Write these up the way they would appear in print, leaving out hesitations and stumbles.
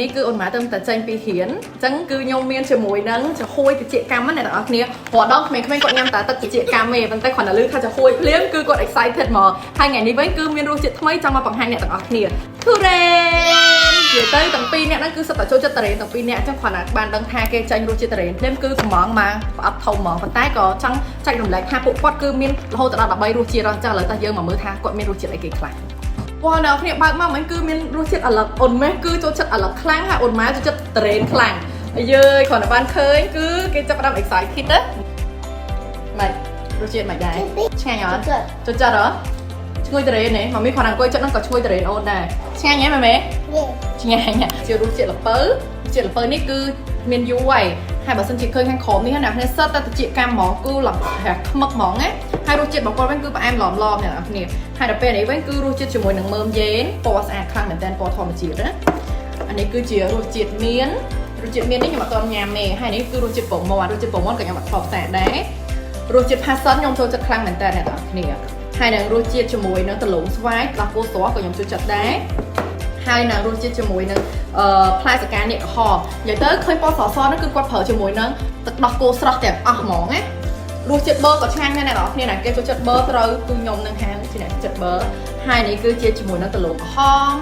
នេះគឺអូនម៉ាទៅតែចេញពីរៀនអញ្ចឹងគឺខ្ញុំមានជាមួយនឹងចំហួយតិចកម្មណាអ្នកទាំងអស់គ្នារាល់ដងក្មេងៗគាត់ញ៉ាំតែទឹកតិចកម្មទេប៉ុន្តែគ្រាន់តែឮថាចំហួយភ្លាមគឺគាត់ excited ហ្មងហើយថ្ងៃនេះវិញគឺមានរសជាតិថ្មីចង់មកបង្ហាញអ្នកទាំងអស់គ្នាទុរេននិយាយទៅទាំងពីរអ្នកហ្នឹងគឺសុទ្ធតែចូលចិត្តទុរេនទាំងពីរអ្នកអញ្ចឹងគ្រាន់តែបានដឹងថាគេចេញរសជាតិទុរេនភ្លាមគឺកម្ម៉ង់មកប្រអប់ធំហ្មងប៉ុន្តែក៏ចង់ចែករំលែកថាពួកគាត់គឺមានរហូតដល់13រសជាតិអញ្ចឹងឥឡូវតើយើងមកមើលថាគាត់មានរសជាតិអីគេខ្លះ វ៉ាអ្នកគ្នាបើកមកមិញគឺមានរសជាតិអាឡឹកអូនម៉េះគឺចូលចិត្តអាឡឹកខ្លាំងហើយអូនម៉ែចូលចិត្តត្រេនខ្លាំងហើយយើយគ្រាន់តែបានឃើញគឺគេចាប់ផ្ដើម excited ណាម៉េចរសជាតិមិនដែរឆ្ងាញ់អត់ចូលចិត្តហ៎ឈ្ងុយត្រេនទេមកមីគ្រាន់តែអង្គុយចិត្តហ្នឹងក៏ឈ្ងុយត្រេនអូនដែរឆ្ងាញ់ហ៎ម៉ែម៉ែឆ្ងាញ់ជារសជាតិល្ពៅរសជាតិល្ពៅនេះគឺមានយូរហើយហើយបើសិនជាឃើញខាងក្រោមនេះណាអ្នកគ្នាសិតតែតិចកម្មហ្មងគឺឡើងខ្មឹកហ្មងណាហើយរសជាតិរបស់គាត់វិញគឺផ្អែមឡមឡមអ្នកនរគ្នាហើយដល់ពេលនេះវិញគឺរសជាតិជាមួយនឹងមើមយេនពណ៌ស្អាតខ្លាំងមែនតើពណ៌ធម្មជាតិណាអានេះគឺជារសជាតិមៀនរសជាតិមៀននេះខ្ញុំអត់ទាន់ញ៉ាំទេហើយនេះគឺរសជាតិពងមាន់រសជាតិពងមាន់ក៏ខ្ញុំអត់ធ្លាប់សាកដែររសជាតិ passion ខ្ញុំចូលចិត្តខ្លាំងមែនតើអ្នកនរគ្នាហើយនឹងរសជាតិជាមួយនឹងដំឡូងស្វាយដោះគោស្រស់ក៏ខ្ញុំចូលចិត្តដែរហើយនឹងរសជាតិជាមួយនឹងអឺផ្លែសកានេះក្រហមនិយាយទៅឃើញពណ៌សសហ្នឹងគឺគាត់ប្រើជាមួយនឹងទឹកដោះគោស្រស់ទាំងអស់ហ្មងណារសជាតិប៊ឺក៏ឆ្ងាញ់ដែរអ្នកនរគ្នាណាគេចូលចិត្តប៊ឺត្រូវគឺខ្ញុំនឹងហាងជាអ្នកចិត្តប៊ឺហើយនេះគឺជាជាមួយនឹងដំឡូងក្រហម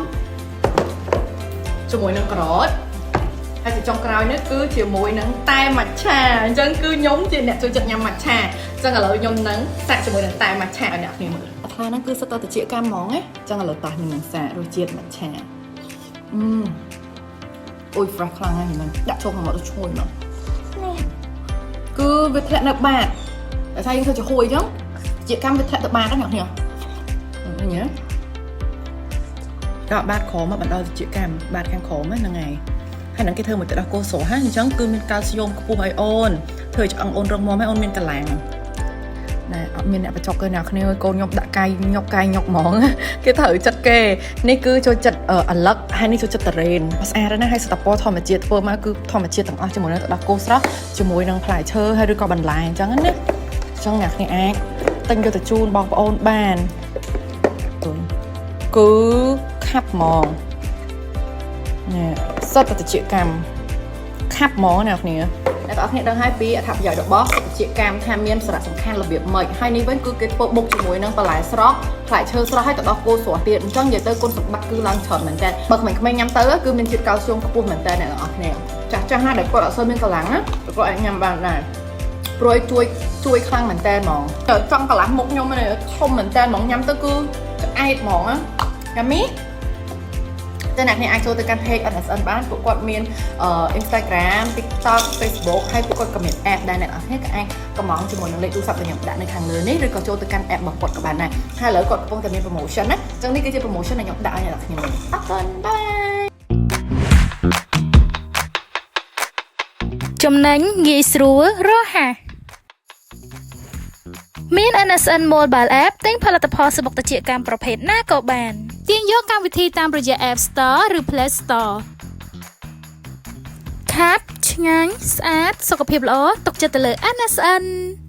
ជាមួយនឹងការ៉ុតហើយជាចុងក្រោយនេះគឺជាមួយនឹងតែម៉ាច់ឆាអញ្ចឹងគឺខ្ញុំជាអ្នកចូលចិត្តញ៉ាំម៉ាច់ឆាអញ្ចឹងឥឡូវខ្ញុំនឹងសាកជាមួយនឹងតែម៉ាច់ឆាឲ្យអ្នកគ្នាមើលថ្លាហ្នឹងគឺសុទ្ធតែតិចកម្មហ្មងណាអញ្ចឹងឥឡូវតោះខ្ញុំនឹងសាករសជាតិម៉ាច់ឆាអឺអូយ fresh ខ្លាំងណាស់ហ្នឹងដាក់ចូលក្នុងមាត់ទៅឈ្ងុយហ្មងគឺវាធ្លាក់នៅបាតតែថាយើងធ្វើចំហួយអញ្ចឹងជាកម្មវាធ្លាក់ទៅបាតហ្នឹងអ្នកគ្នាឃើញទេដល់បាតក្រោមមកបណ្ដោយជាកម្មបាតខាងក្រោមហ្នឹងហើយហើយនឹងគេធ្វើមួយទឹកដោះគោស្រស់ហ្នឹងអញ្ចឹងគឺមានកាល់ស្យូមខ្ពស់ឲ្យអូនធ្វើឲ្យឆ្អឹងអូនរឹងមាំឲ្យអូនមានកម្លាំងណែអត់មានអ្នកបញ្ចុកទេអ្នកគ្នាកូនខ្ញុំដាក់កាយញុកកាយញុកហ្មង គេត្រូវចិត្តគេនេះគឺចូលចិត្តអាឡឹកហើយនេះចូលចិត្តតារ៉េនស្អាតណាស់ហើយសតពណ៌ធម្មជាតិធ្វើមកគឺធម្មជាតិទាំងអស់ជាមួយនឹងទឹកដោះគោស្រស់ជាមួយនឹងផ្លែឈើហើយឬក៏បន្លែអញ្ចឹងណាអញ្ចឹងអ្នកគ្នាអាចទិញយកទៅជូនបងប្អូនបានគឺខាប់ហ្មងនេះសុទ្ធតែតិចកម្មខាប់ហ្មងអ្នកគ្នាអ្នកទាំងអស់គ្នាដឹងហើយពីអត្ថប្រយោជន៍របស់តិចកម្មថាមានសារៈសំខាន់របៀបម៉េចហើយនេះវិញគឺគេធ្វើបុកជាមួយនឹងបន្លែស្រស់ផ្លែឈើស្រស់ហើយទៅដោះគោស្រស់ទៀតអញ្ចឹងនិយាយទៅគុណសម្បត្តិគឺឡើងច្រើនមែនតើបើក្មេងៗញ៉ាំទៅគឺមានជាតិកាល់ស្យូមខ្ពស់មែនតើអ្នកទាំងអស់គ្នាចាស់ចាស់ណាស់ដែលគាត់អត់សូវមានកម្លាំងណាគាត់អាចញ៉ាំបានដែរព្រោះជួយជួយខ្លាំងមែនតើហ្មងចង់កន្លះមុខខ្ញុំនេះធំមែនតើហ្មងញ៉ាំទៅគឺឆ្អែតហ្មងណាយ៉ាមីតែអ្នកនេះអាចចូលទៅកាន់ page NSN បានពួកគាត់មាន Instagram, TikTok, Facebook ហើយពួកគាត់ក៏មាន app ដែរអ្នកនរគ្នាក៏អាចកម្ម៉ង់ជាមួយនឹងលេខទូរស័ព្ទដែលខ្ញុំដាក់នៅខាងលើនេះឬក៏ចូលទៅកាន់ app របស់គាត់ក៏បានដែរហើយឥឡូវគាត់កំពុងតែមាន promotion ណាអញ្ចឹងនេះគឺជា promotion ដែលខ្ញុំដាក់ឲ្យអ្នកនរគ្នាមើលអរគុណ bye. ចំណេញងាយស្រួលរហ័សមាន NSN Mobile App ទិញផលិតផលសំបុកត្រចៀកកម្មប្រភេទណាក៏បានទាញយកកម្មវិធីតាមរយៈ App Store ឬ Play Store ខាប់ឆ្ងាញ់ស្អាតសុខភាពល្អទុកចិត្តទៅលើ NSN។